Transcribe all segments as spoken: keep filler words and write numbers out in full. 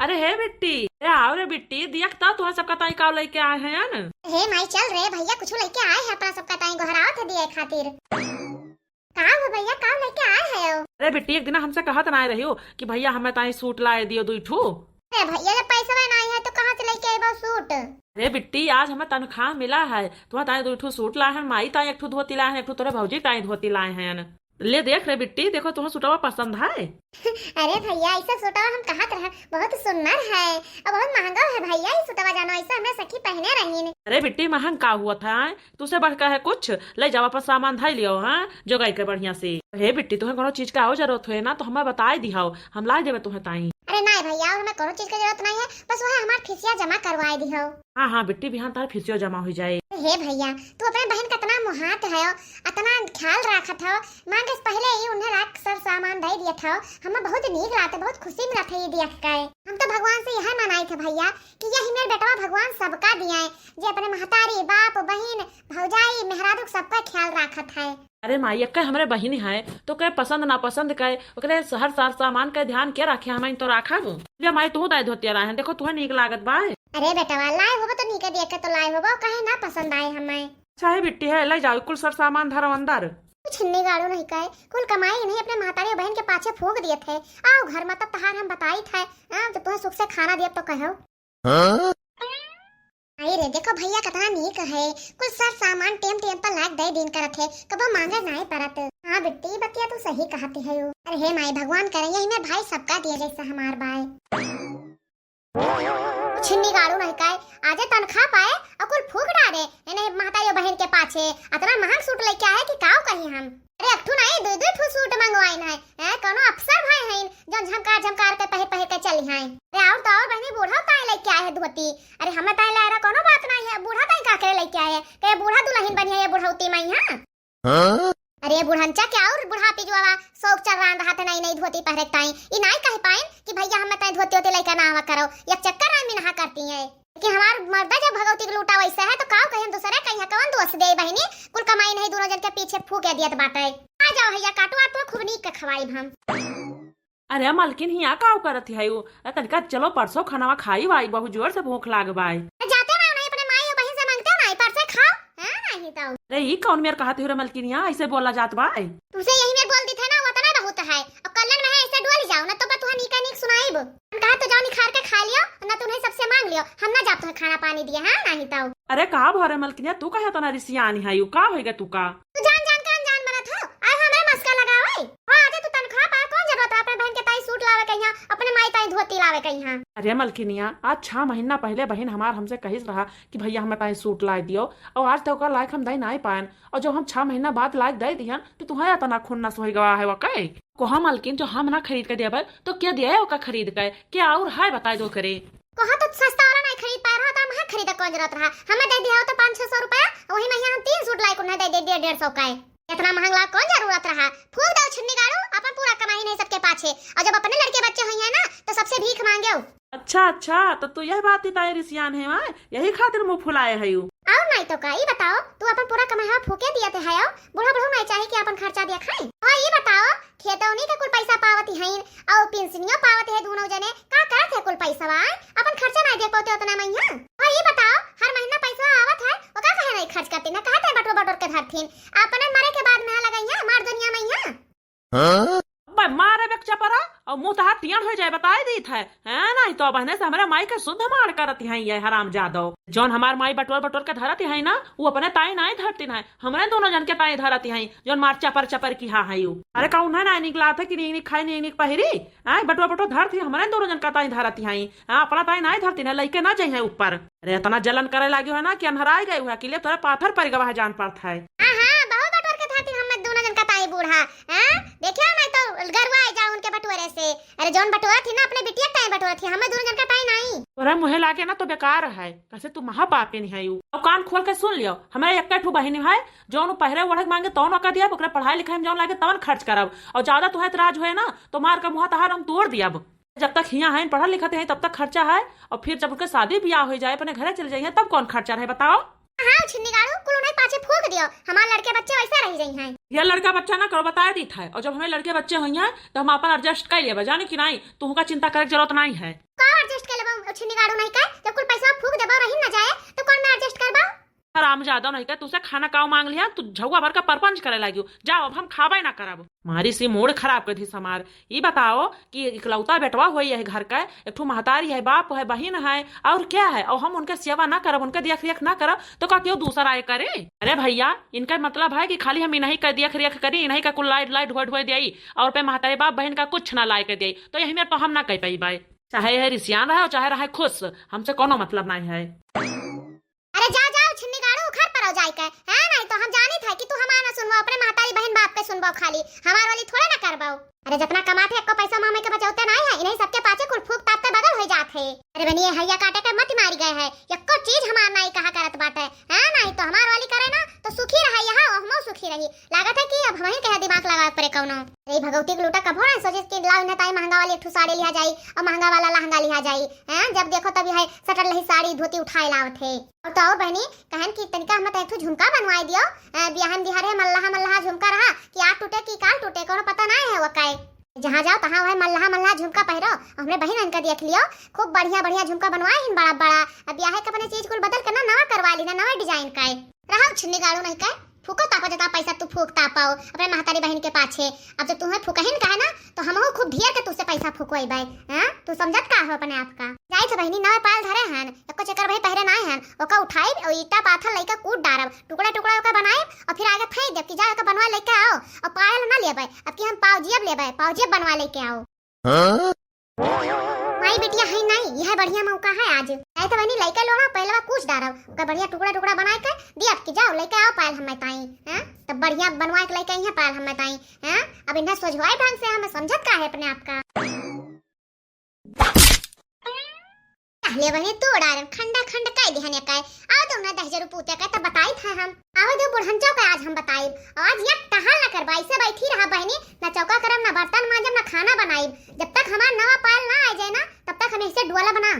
अरे हे बिट्टी, ए आओ रे बिट्टी, दिया त तोहरा सबका ताई काव लइके आए हैं न। हे माई, चल रे भइया, कुछ लइके आए हैं अपना सबका ताई, गोहरावत है दिया खातिर। काव हो भइया, काव लइके आए हैं? अरे बिट्टी, एक दिन हमसे कहत नाहीं रहियो कि भइया हमें ताई सूट लाए दियो दुई ठू। अरे भइया, जब पैसा नाहीं है तो कहाँ से लइके आइबो सूट? अरे बिट्टी, आज हमें तनख्वाह मिला है, तुम्हारे ताई दुई ठू सूट लाए हैं, माई ताई एक ठू धोती लाए हैं, एक ठू तोरे भौजी ताई धोती लाए हैं। ले देख रे बिट्टी, देखो तुम्हें सूटवा पसंद है? अरे भइया, ऐसा सूटवा हम कहत रहे, बहुत सुंदर है और बहुत महंगा है भइया, ये सूटवा जानो, ऐसा हमरे सखी पहने रहीन। अरे बिट्टी, महंग का हुआ था, आय? तुसे बढ़ का है कुछ? ले जाओ, अपन सामान धाई लियो, हाँ, जोगाई के बढ़िया से। हे बिट्टी, तुम्हें कोनो चीज का और जरूरत होए ना तो हमें बताए दिहाओ, हम लाई देबे तुम्हें ताई। अरे नाहीं भइया, और हमें कोनो चीज के जरूरत नाहीं है, बस वह हमार फीसिया जमा करवाए दिहो। हाँ हाँ बिट्टी, बिहान तार फीसियो जमा हो जाए। हे भइया, तू अपने बहिन का इतना मुहात है, इतना ख्याल राखत हो, मांगे से पहले ही उन्हें लाख सर सामान दे दिया था, हमें बहुत नीक लागत, बहुत खुशी मिलत है ये दिया के। हम तो भगवान से यह मनाई थे भइया कि यही मेरे बेटवा भगवान सबका दिया है, जे अपने महतारी, बाप, बहिन, भौजाई, मेहरारू सबका ख्याल राखत है। अरे माई, एक्के हमरे बहिनी है, तो के पसंद नापसंद के, ओकरे हर सार सामान के ध्यान के राखे, हम तो राखब। ले माई, तू दाई धोतिया लाए हैं, देखो तुहे नीक लागत बा। अरे बेटवा, लाए होबो तो नीके देख के तो लाए होबो, काहे ना पसंद आए हमें। चाहे बिट्टी है, ले जाओ, कुल सर सामान धरो अंदर। कुछ छिन्नी गाड़ू नहीं कहे, कुल कमाई इन्हें अपने महतारी बहन के पाछे फूंक दिए थे। आओ घर में तब तहार हम बताई थे, हाँ, जब तुम्हें सुख से खाना दिए तो कहो। हाँ? आई रे, देखो भइया कितना नीक है, कुल सर सामान टेम टेम पर लाग दे दिन करत है, कबो मांगे नाहीं परत। हाँ बिट्टी, बतिया तू सही कहती है। अरे हे माई, भगवान करे यही में भाई सबका दिए जैसा हमार बाय। छिन्नी गाड़ू नहीं काए, आजे तनख्वाह पाए और कुल फूंक डारे, इन्हें महतारी बहन के पाछे अतना महंग सूट लेके आए कि काव कही हम। अरे, एक ठू नाहीं, दुई दुई ठू सूट मंगवाइन है। हैं, कौनो अफसर भए हैं, जौन झमकार झमकार के पहिर पहिर के चली हैं। अरे, और तो और बहिनी, बूढ़ा ताई लेके आए हैं धोती। अरे, हमें ताई लाए रहा, कौनो बात नाहीं है, बूढ़ा ताई का करे लेके आए हैं? कहे बूढ़ा दुलहिन बनी है ये बुढ़ौती माई, हाँ? हाँ? अरे, बुढ़नचा के और बुढ़ापी जुआवा शौक चल रहा रहा था नई नई धोती पहिरे ताई। ई नाहीं कह पाइन कि भइया हमें ताई धोती होती लेके ना आवा करो, एक चक्कर में नहा करती है। कि हमार मर्दा जब भगवती के लूटा वैसे है, तो काव कही हम दूसरे कहीं, कौन दोष दे बहिनी? कुल कमाई नहीं, दोनों जन के पीछे फूके दियत बाटे। आ जाओ भइया, काटो, आ तो खूब नीक के खवाई हम। अरे मलकिन, हिया काव करत है उ? अरे तनिका चलो परसों खानावा खाई वाई, बहुत जोर से भूख लाग बाय। जाते ना, नहीं अपने माई और बहिन से मांगते ना, परसे खाओ, है नहीं तो। अरे ई कौन मेर कहत हो रे मलकिनिया, ऐसे बोला जात बाय? तुमसे यही मेर बोल दी थे ना, वो तो ना बहुत है। और कल्लन में है, ऐसे डोल जाओ ना, तो बा तुहा नीका नीक सुनाइब। हम कहा तो जाओ निखार के खा लियो, ना तो उन्हें सबसे मांग लियो, हम ना जाब तुम्हें खाना पानी दिए, हाँ, नहीं तो। अरे का भरे मलकिनिया, तू काहे तना रिसियानी है, यू का होइगा तू का? तू जान जान के अनजान बनत हो, आए हमरे मस्का लगावे। हाँ, आजे तू तनख्वाह पाए, कौन जरूरत है अपने बहन के ताई सूट लावे कहिया, अपने माई ताई धोती लावे कहिया? अरे मलकिनिया, आज छह महीना पहले बहिन हमार हमसे कहिस रहा कि भइया हमें ताई सूट लाए दियो, और आज तक ओकर लायक हम दे नाहीं पाएन, और जब हम छह महीना बाद लायक दे दिहन तो तुम्हारा तना खुन्नस हो गवा है वके। कोहा मलकिन, जो हम ना खरीद के देबे, तो क्या दिया है ओका खरीद के? क्या और है बताए दो करे? कोहा तो सस्ता वाला नहीं खरीद पाए रहा, तो हम हाँ खरीदे कौन जरूरत रहा? हमें दे दिया हो तो पाँच छह सौ रुपया, वही में हम तीन सूट लाए, उन्हें दे दे डेढ़ डेढ़ सौ का है। इतना महंगा ला कौन जरूरत रहा? फूंक दो छिन्नी गाड़ू, अपन पूरा कमाई नहीं सबके पाछे, और जब अपने लड़के बच्चे हुई है ना, तो सबसे भीख मांगे। अच्छा अच्छा, तो तू यह बात ही ताई रिसियान है वहाँ, यही खातिर मुंह फुलाए है यू। और नहीं तो का, ई बताओ, तू अपन पूरा कमाई फूके दिया थे है, बूढ़ा बूढ़ा नहीं चाहिए कि अपन खर्चा दिया खाए? और ई बताओ, खेतौनी के कुल पैसा पावत ही हईन, और पेंशनियो पावत है दोनों जने, का करत है कुल पैसा? अपन खर्चा नहीं दे पाते उतना महिया। और ई बताओ, हर महीना पैसा आवत है, ओका काहे नहीं खर्च करती ना, कहते हैं बटोर बटोर के धरतीन, अपने मरे के बाद में लगई है मार दुनिया में यहाँ। हाँ? अबे मारे बेक चपरा, और मुंह तहार टियन हो जाए, बताए दी था, हैं? नहीं तो बहने से हमारे माई के शुद्ध मार करती हैं ये हराम जादव। जौन हमार माई बटोर बटोर के धरती है ना, वो अपने ताई नाई धरती ना, हमरे दोनों जन के ताई धरती हैं, जौन मार चपर चपर की हाँ है यू। अरे का उन्हें ना निकला था कि नहीं, नहीं खाई, नहीं, नहीं पहिरी, हैं? बटोर बटोर धरती, हमरे दोनों जन का ताई धरती हैं, हाँ, अपना ताई नाई धरती ना, लइके ना जाई है ऊपर। अरे इतना जलन करे लागी है ना कि अन्हराई गई हुआ कि ले तोरा पाथर पर गवाह जान पड़त है। हाँ, हाँ, बहुत बटोर के थाती हम दोनों जन का ताई बूढ़ा। हाँ, देखियो ना तो गरुआ जाओ उनके बटोरे से। अरे जौन बटोरा थी ना अपने बिटिया ताई बटोरा थी, हमें दोनों जन का ताई नहीं। तोरा मुँहे लागे ना तो बेकार है, कैसे तू महापापिन है यू। अब कान खोल के सुन लियो, हमारे एक ठू बहिनी है, जौन पहरे ओढ़े मांगे तौन ओका दिया, ओकरे पढ़ाई लिखाई में जौन लागे तौन खर्च करब, और ज्यादा तुहे एतराज हुए ना तो मार के मुँह तहार हम तोड़ दियब। जब तक हियाँ हैं, पढ़ल लिखत हैं, तब तक खर्चा है, और फिर जब उनके शादी ब्याह हो जाए, अपने घरे चले जाइए, तब कौन खर्चा रहे, बताओ? हाँ, छिन्नी गाड़ू, कुल उन्हें पाछे फूंक दियो, हमार लड़के बच्चे वैसे रह जाई हैं। ये लड़का बच्चा ना करो, बताए दी था, और जब हमें लड़के बच्चे हुई हैं, तो हम अपन adjust कर लेबे, जाने कि नहीं, तुहका चिंता करे के जरूरत नहीं है। का adjust काड़ू नहीं का, जब कुल पैसा फूक देबो रही ना जाए, तो कौन में adjust करबो? हरामजादा नहीं का, तुसे खाना काव मांग लिया, तू झौआ भर का परपंच करे लागियो। जाओ, अब हम खाबे ना करब। मारी सी mood खराब कर दी समार। ई बताओ कि इकलौता बेटवा होई यह घर का, एक ठो महतारी है, बाप है, बहिन है, और क्या है? और हम उनके सेवा ना करब, उनके देख रेख ना करब, तो का केहू दूसर आए करे? अरे भैया, इनका मतलब है कि खाली हम इन्हीं का देख रेख करी, इन्हीं का कुल लाइट लाइट ढोए ढोए देई, और पे महतारी बाप बहिन का कुछ ना लाए के देई, तो यही में तो हम ना कह पाई बाय। चाहे यह रिसियान रहे और चाहे रहे खुश, हमसे कोनो मतलब नहीं है। अरे जाओ, जाओ, छिन्नी गाड़ू, उखड़ पड़ो जाए के, हैं? नहीं तो हम जानित है कि तू हमार ना सुनबो, अपने महतारी बहिन बाप के सुनबो खाली, हमार वाली थोड़े ना करबो। अरे जितना कमात है, एको पैसा मामे के बचौते नहीं है, इन्हीं सबके पाछे कुल फूक ताप के बगल हो जात है। अरे बहिनी, ये हैया काटे के मत मारी गए है, एको चीज हमार नहीं कहा करत बाटे, हैं? नहीं तो हमार वाली करे ना तो सुखी रहे यहाँ, हमहू सुखी रही। लागत है कि अब हमही के दिमाग लगावे पड़े कौनो। अरे भगवती के लूटा कभो ना सोचे कि लाओ इन्हें ताई महंगा वाली एक ठो साड़ी लिहा जाई और महंगा वाला लहंगा लिहा जाई, हैं? जब देखो तब यह सटल रही साड़ी धोती उठाए लावत है। और तो और बहिनी, कहन कि तनिका हम एक ठो झुमका बनवाए दियो, अ, बियाहन दिहारे मल्लाहा मल्लाहा झुमका रहा कि आज टूटे कि काल टूटे, कोनो पता ना है वो काए। जहाँ जाओ तहाँ वह मल्लाहा मल्लाहा झुमका पहिरो, हमरे बहिन इनका देख लियो, खूब बढ़िया बढ़िया झुमका बनवाए हिन बड़ा बड़ा। अब बियाहे के अपने चीज कुल बदल के ना नवा करवा ली ना, नवा design काए। रहो छिन्नी गाड़ू नहीं काए, फूको तापो जता पैसा तू फूक तापाओ अपने महतारी बहिन के पाछे। अब जब तुम्हें फुकहिन कहे ना, तो हमहू खूब ढेर के तुझसे पैसा फुकवाई बाय। हाँ, तू समझत का हो अपने आप का? जाई थे बहिनी, नवे पायल धरे हन, एको चक्कर भाई पहरे नाय हन, ओका उठाई और ईटा पाथर लइका कूट डारब, टुकड़ा टुकड़ा ओका बनाई और फिर आगे फेंक देब कि जा ओका बनवा लेके आओ। और पायल ना लेबे, अब की हम पाउजेब लेबे, पाउजेब बनवा लेके आओ। हाँ? माई बिटिया है नहीं, यह बढ़िया मौका है आज। जाई थे बहिनी, लइका लोढ़ा पहलवा कूच डारब, ओका बढ़िया टुकड़ा टुकड़ा बनाए के दियब कि जाओ लेके आओ पायल हमें ताई। हाँ, तब बढ़िया बनवा के लेके आई है पायल हमें ताई। हाँ, अब इन्हें सोझवाई ढंग से, हमें समझत का है अपने आप का। पहले वही तोड़ डारे, खंडा खंड कह दिहन एकाय। आओ तो ना दहिजरू पूते का तब बताई था हम। आओ दो बुढ़ंचो का आज हम बताई। आज एक टहल ना करबा, ऐसे बैठी रहा बहिनी, ना चौका करब, ना बर्तन मांजब, ना खाना बनाई। जब तक हमार नवा पायल ना आ जाए ना, तब तक हम ऐसे डुअला बना।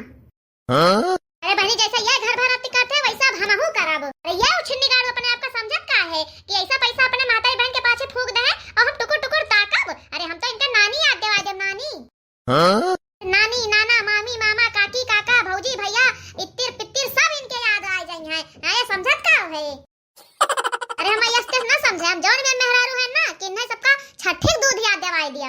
हाँ? अरे बहिनी, जैसे ये घर भर अति करते वैसे अब हमहू करब। अरे ये उछिन्नी गाड़ू अपने आप का समझत का है कि ऐसा पैसा अपने माता बहन के पाछे फूक दे और हम टुकुर टुकुर ताकब? अरे हम तो इनका नानी याद देवा देब, नानी। हाँ? नानी, नाना, मामी, मामा, काकी, काका, भौजी, भैया, इत्तिर पित्तिर सब इनके याद आ जाई हैं। हाँ, ये समझत का है? अरे हम यस तेस ना समझे, हम जौन में मेहरारू है ना कि इन्हें सबका छठी दूध याद देवाई दिया।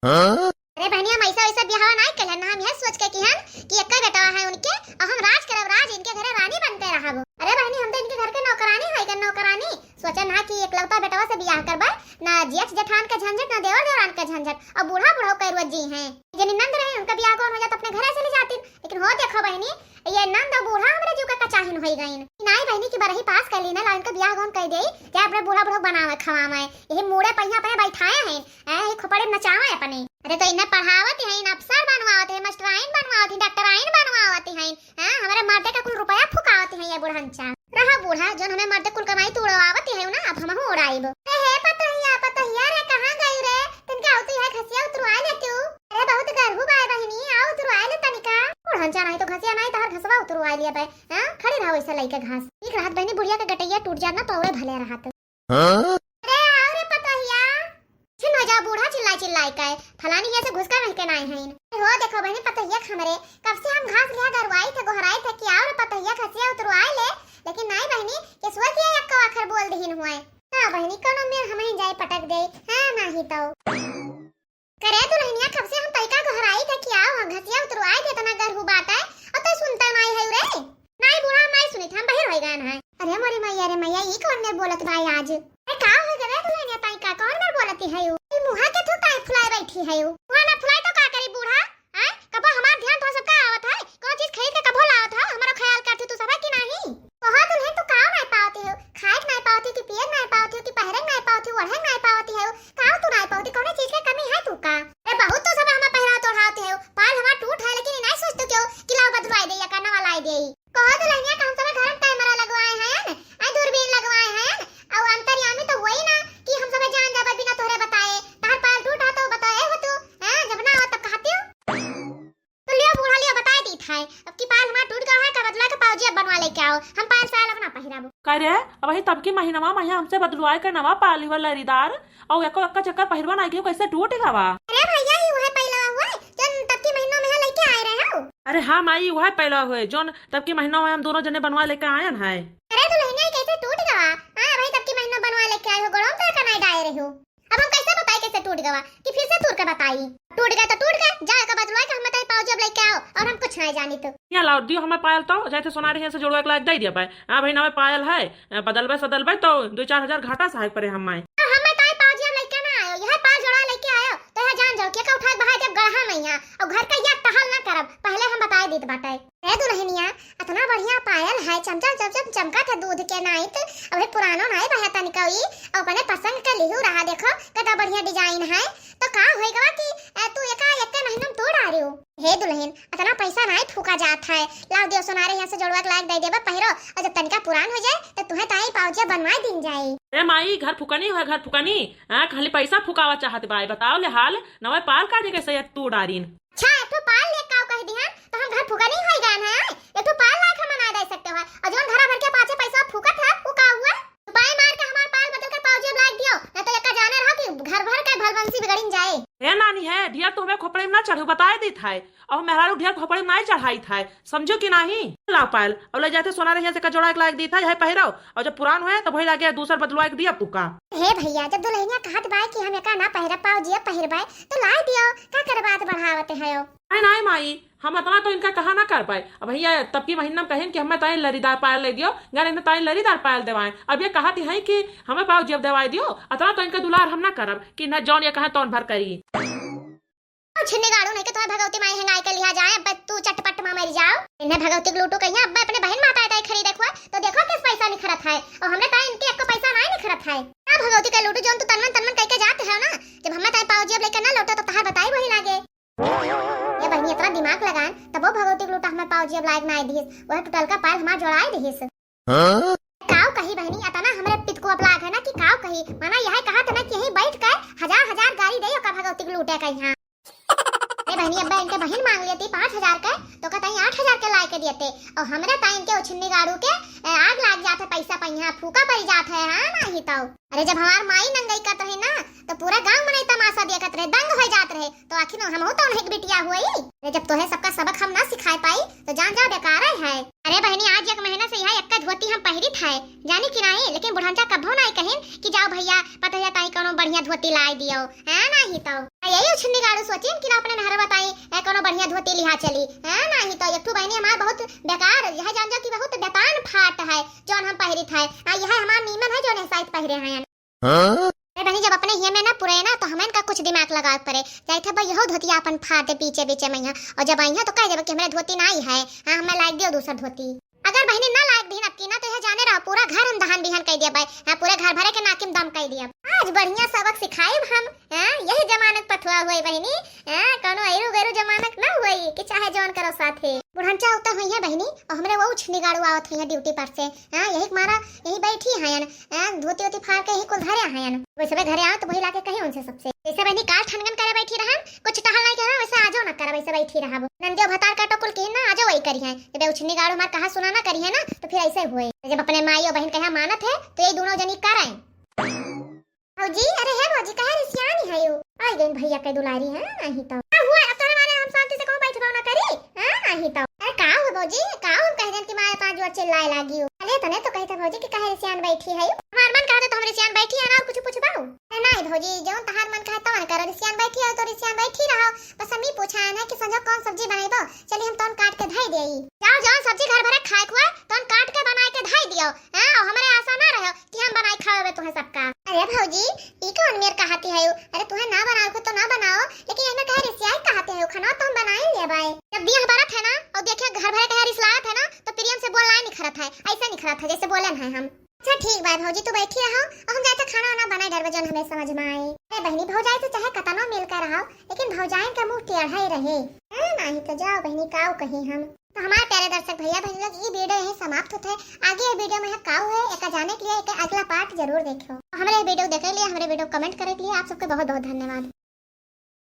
हाँ? अरे बहनी, हम ऐसा वैसा बियाह नहीं कइले ना, हम यह सोच के कि हम कि एक बेटवा है उनके और हम राज करब राज, इनके घरे रानी बन के रहब। अरे बहनी, हम तो इनके घर के नौकरानी है, के नौकरानी। सोचे ना कि एकलौता बेटवा से बियाह करबे, ना जेठ जेठान के झंझट, ना देवर देवरान के झंझट, और बूढ़ा बूढ़ा कैरुआ जी हैं। जनी नंद रहे, उनका बियाह कौन हो जात, अपने घरे चली जाती। लेकिन हो देखो बहिनी, ये नंद और बूढ़ा हमरे जीव का कचाहिन होई गइन। नाई बहिनी की बरही पास कर ली ना, ला इनका बियाह कौन कह दे, चाहे अपने बूढ़ा बूढ़ा बनावे खवावे, यही मूड़े पहिया पे बैठाए हैं, ऐ यही खोपड़े नचावे अपने। अरे तो इन्हें पढ़ावत हैं, अफसर बनवावत हैं, मास्टराइन बनवावत हैं, डॉक्टराइन बनवावत हैं, हाँ, हमारे मर्दे का कुल रुपया फुकावत हैं ये बुढ़ंचा। रहा बूढ़ा, जौन हमें मर्दे कुल कमाई तू उड़ावत हैं ना, अब हमहू उड़ाइब। ए हे पतोहिया, पतोहिया रे, कहाँ गई रे? तनिका आऊ तो यह घसिया उतरवाए ले तू। अरे बहुत गरहू बाय बहिनी, आऊ उतरवाए ले तनिका। बुढ़ंचा नहीं तो घसिया नहीं, तहर घसवा उतरवाए लिया बे। हाँ, खड़ी रहो ऐसे लइके घास। ठीक रहत बहिनी, बुढ़िया के गटैया टूट जात ना तो औरे भले रहत। हाँ? अरे आओ रे पतोहिया। छिन हो जाओ बूढ़ा चिल्लाए चिल्लाए के, फलानी ये से घुसका रह के नाई हैं। हो देखो बहिनी पतोहिया के हमरे, कब से हम घास लिया गरवाई थे, गोहराई थे कि आओ रे पतोहिया घसिया उतरवाए ले, लेकिन नाई बहिनी, केसुआ किया यक्का आखर बोल दहिन हुए। ना बहिनी, कोनो में हम ही जाए पटक दे, हाँ नाही तो। करे दुल्हनिया, कब से हम तइका गोहराई थे कि आओ हम घसिया उतरवाए दे, इतना गरहू बात है, और तो सुनता नाई है रे। नाई बूढ़ा, नाई सुनित, हम बहिर होई गए हैं। अरे मोरी मैया रे मैया, ई कौन मेर बोलत भाई आज? अरे का हो गए दुल्हनिया, तइका कौन मेर बोलती है यू? ई मुहा के तू काहे फुलाए बैठी है यू? मुहा ना फुलाई तो का करी बूढ़ा? हैं? कबो हमार ध्यान तो सबका आवत है, कोनो चीज खरीद के कबो लावत हो, हमारो ख्याल करती तू सब है कि नाही? कहा दुल्हन तू काव नाई पावती हो, खाए के नाई पावती हो कि पिए के नाई पावती हो कि पहरे के नाई पावती हो, ओढ़े के नाई पावती हो, काव तू नाई पावती, कोनो चीज के कमी है तू का? अरे बहुत तो सब हमें पहरावत ओढ़ावती हो, पाल हमार टूट है लेकिन ई नाई सोचते क्यों कि लाओ बदलवाई दे या का नवा लाई दे। कहा दुल्हनिया का हम सब घर में कैमरा लगवाए हैं, आ दूरबीन लगवाए हैं, और अंतर्यामी तो वही ना कि हम सब जान जाबे बिना तोहरे बताए, तार पाल टूट है तो बताए हो तू, हैं? जब ना हो तब कहती हो। तो लियो बूढ़ा लियो, बताए दी था, अब की पायल हमार टूट गया है, का बदला के पाउजी अब बनवा लेके आओ, हम पायल सायल अब ना पहिराबो। का रे, अब वही तब की महीनवा में हमसे बदलवाए के नवा पायल हुआ लरीदार, और एको एक्का चक्कर पहिरवा ना कियो, कैसे टूट गवा? अरे भैया, ये वह पहिलवा हुआ है, जन तब की महीनों में लेके आए रहे हो। अरे हाँ माई, उहै पायल होय, जौन तब की महीना में हम दोनों जने बनवा लेके आयन है। अरे दुलहिनिया, कैसे टूट गवा? हाँ भाई, तब की महीना बनवा लेके आए हो, गोड़ों पे का नहीं डाए रहे हो। अब हम कैसे बताई कैसे टूट गवा, कि फिर से तूर के बताई? टूट गए तो टूट गए, जाए का बदलवा के हमें ताई पाउजी अब लेके आओ, और हम कुछ नहीं जानी तो। यहाँ लाओ, दियो हमें पायल तो, जाए थे सोनारे हियाँ से जोड़वा के लायक दे दिया पाए। हाँ भाई, नवे पायल है, अ, बदलबे सदलबे तो दो चार हजार घाटा सहाय पड़े हम माए। और हमें ताई पाउजी अब लेके ना आयो, यह पायल जोड़ा लेके आयो, तो यह जान जाओ, के का उठा के बहा जब गढ़ा मैया, और घर का यह टहल ना करब, पहले हम बताए दीत बाटे। ए दुलहिनिया, अतना बढ़िया पायल है, चमचम चमचम चमकत है दूध के नाइत। अबे पुरानो नाई बा तनिको ई, और अपने पसंद के लिहू रहा, देखो कितना बढ़िया design है। तो का होई गवा कि, ए, तू एका एके महीना में तोड़ आ रही हो? हे दुलहिन, अतना पैसा नाई फूका जात है, लाओ दियो सोनारे हियाँ से जोड़वा के लायक दे देबे पहिरो, और जब तनिका पुरान हो जाए तो तुहे ताई पाउजी बनवा दिन जाए। ए माई, घर फुकनी हुआ, घर फुकनी, हाँ, खाली पैसा फुकावा चाहत बाय, बताओ ले हाल, नवे पाल काटे कैसे ये तू डारिन। अच्छा, एक ठो पाल ले काव कह दिहन, तो हम घर फुकनी होई गए हैं। एक ठो पाल लायक हम ना दे सकते हो। और जौन घरा भर के पाछे पैसा फूकत है, वो का हुआ? उपाय मार के हमार पाल बदल के पाउजी अब लायक दियो, ना तो एका जाने रहो कि घर भर के भलबंसी बिगड़िन जाए। हे नानी है, ढेर तो हमें खोपड़े में ना चढ़ू, बताए दी था। और मेहरारू ढेर खोपड़े में ना चढ़ाई था, समझो कि नहीं? लाओ पायल, और ले जाते सोनारे हियाँ से का जोड़ा के लायक दी था, यह पहिरो। और जब पुरान होए, तब वही लागे दूसर बदलवा के दिया तू का। हे भैया, जब दुलहिनिया कहत बाय कि हम एका ना पहिरब पाउजी अब पहिरबाय, तो लाय दियो, का करे बात बढ़ावत है हो? नहीं, नहीं माई, हम अतना तो इनका कहा ना कर पाए। अब भैया, तब की महीना में कहेन कि हमें ताई लरीदार पायल ले दियो, यार इन्हें ताई लरीदार पायल देवाएं। अब ये कहत है कि हमें पाउजी अब देवाए दियो, अतना तो इनका दुलार हम ना करब कि न जौन ये कहा तौन भर करी। छिन्नी गाड़ू नहीं के तुम्हें भगवती माई हेंगाई के लिहा जाए, अब तू चटपट मा मर जाओ। इन्हें भगवती के लूटू कहिया, अब अपने बहन माता ताई खरीदे खुआ, तो देखो किस पैसा निखरत है, और हमरे ताई इनके एक पैसा नहीं निखरत है। ना भगवती के लूटू, जौन तू तनमन तनमन कह के जाते हो ना, जब हमें ताई पाउजी अब लेकर ना लौटो, तो तहार बताई वही लागे। ये बहनी इतना दिमाग लगान, तब वो भगवती के लूटा हमें पाउजी अब लायक ना दिहिस, वह टुटल का पायल हमार जोड़ाए दिहिस। हाँ? काव कही बहनी, अतना हमरे पित को अब लाग है ना कि काव कही, माना यह कहा था ना कि यहीं बैठ कर हजार हजार गारी दे ओका भगवती के लूटे कहिया। अरे बहनी, अब्बा इनके बहन मांग लेती पाँच हजार के, तो कहता ही आठ हजार के लाए के देते, और हमरे ताई इनके उछिन्नी गाड़ू के, ए, आग लाग जाते पैसा पहिया फूका पड़ जात है, हाँ नहीं तो। अरे जब हमार माई नंगई करत रही ना, तो पूरा गांव मनई तमाशा देखत रहे, दंग हो जात रहे। तो आखिर हमहू तो उन्हें के बिटिया हुई। अरे जब तोहे सबका सबक हम ना सिखाए पाई, तो जान जा बेकार है। अरे बहनी, आज एक महीना से यह एक धोती हम पहिरित है, जानी कि नहीं, लेकिन बुढ़ंचा कभो नहीं कहिन कि जाओ भैया, पतोहिया ताई कोनो बढ़िया धोती लाई दियो, है नहीं तो। आ यही उछिन्नी गाड़ू सोचिन कि ना अपने मेहरवा ताई, ए, कोनो बढ़िया धोती लिहा चली, है नहीं तो। एक ठो बहनी हमार बहुत बेकार, यह जान जा कि बहुत बेतान फाट है, जौन हम पहिरित है। आ यह हमार नीमन है, जौन साइत पहिरे हैं। हाँ? अरे बहनी, जब अपने हिये में ना पुरे ना, तो हमें का कुछ दिमाग लगावे पड़े। जाइत है भाई, यहो धोतिया अपन फाड़ दे पीछे पीछे में यहाँ, और जब आई है तो कह देबे कि हमरे धोती नाई है, हाँ, हमें लायक दियो दूसर धोती। अगर बहनी ना लायक दीन अब की ना, तो यह जाने रहो, पूरा घर हम दहन बिहन कह दिया भाई, हाँ, पूरे घर भरे के नाकिम दम कह दिया। आज बढ़िया सबक सिखाइब हम, हाँ, यही जमानक पथुआ हुई बहनी, हाँ, कोनो ऐरू गैरू जमानक ना हुई कि चाहे जौन करो साथे। बुढ़ंचा उतर हुई है बहनी, और हमरे वो उछनी गाड़ू आवत हुई है ड्यूटी पर से, हाँ, यही मारा, यही बैठी हैं, हैं, धोती ओती फाड़ के ही कुल धरे हैं। वैसे भी घरे आओ तो वही लाके कही उनसे सबसे। जैसे बहनी काल ठनगन करे बैठी रहन, कुछ टहल नहीं करन, वैसे आजो ना करब, वैसे बैठी रहब। नंदियो भतार काटो कुल की ना, आजो वही करी हैं। जब उछनी गाड़ू हमार कहा सुना ना करी है ना, तो फिर ऐसे हुए। जब अपने माई और बहन कहा मानत है, तो यही दोनों जनी करें। भौजी, अरे हे भौजी, कहे रिसियानी है यू? आई गई भैया के दुलारी, हैं, नहीं तो। का हुआ, अब तोहरे मारे हम शांति से कहूँ बैठ ना करी, हैं, नहीं तो। अरे का हुआ भौजी, का हम कह देन कि मारे पाँच जुआ चिल्लाए लागी हो। अरे तने तो कही था भौजी कि कहे रिसियान बैठी है यू। हमार मन कहते तो हम रिसियान बैठी है ना, और कुछ पूछबाऊ? अरे नहीं भौजी, जौन तहार मन कहे तवन करो, रिसियान बैठी है तो रिसियान बैठी रहो। बस हम ही पूछा है ना कि संझा कौन सब्जी बनाई दो, चलिए हम तौन काट के धई देई। जाओ जौन सब्जी घर भरे खाए खुआ, तौन काट के बनाए के धई दियो, हैं, और हमरे आशा ना रहो कि हम बनाई खावे तुम्हें सबका। अरे भौजी, ई कौन मेर कहाती है यू? अरे तुम्हें ना बनाओ को तो ना बनाओ, लेकिन एमे कहे रिसियाई कहाती है यू? खाना तो हम बनाई लेबै। जब दिया बरत है ना, और देखिए घर भरे कहे रिसलायत है ना, तो प्रियम से बोलना ही निखरत है, ऐसे निखरत है जैसे बोले हैं हम। अच्छा ठीक बा भौजी, तू बैठी रहो और हम जाते खाना वाना बनाए डरबे जौन हमें समझ में आए। अरे बहनी, भौजाई से चाहे कतनो मिल कर रहो, लेकिन भौजाइन का मुंह टेढ़ा ही रहे। हाँ, नहीं तो जाओ बहनी, काऊ कही हम। तो हमारे प्यारे दर्शक भैया बहन लोग, ई video यहीं समाप्त होता है। आगे ये video में है काऊ है, एका जाने के लिए एक अगला part जरूर देखो। हमारे video देखे के लिए, हमारे video comment करे के लिए आप सबके बहुत बहुत धन्यवाद।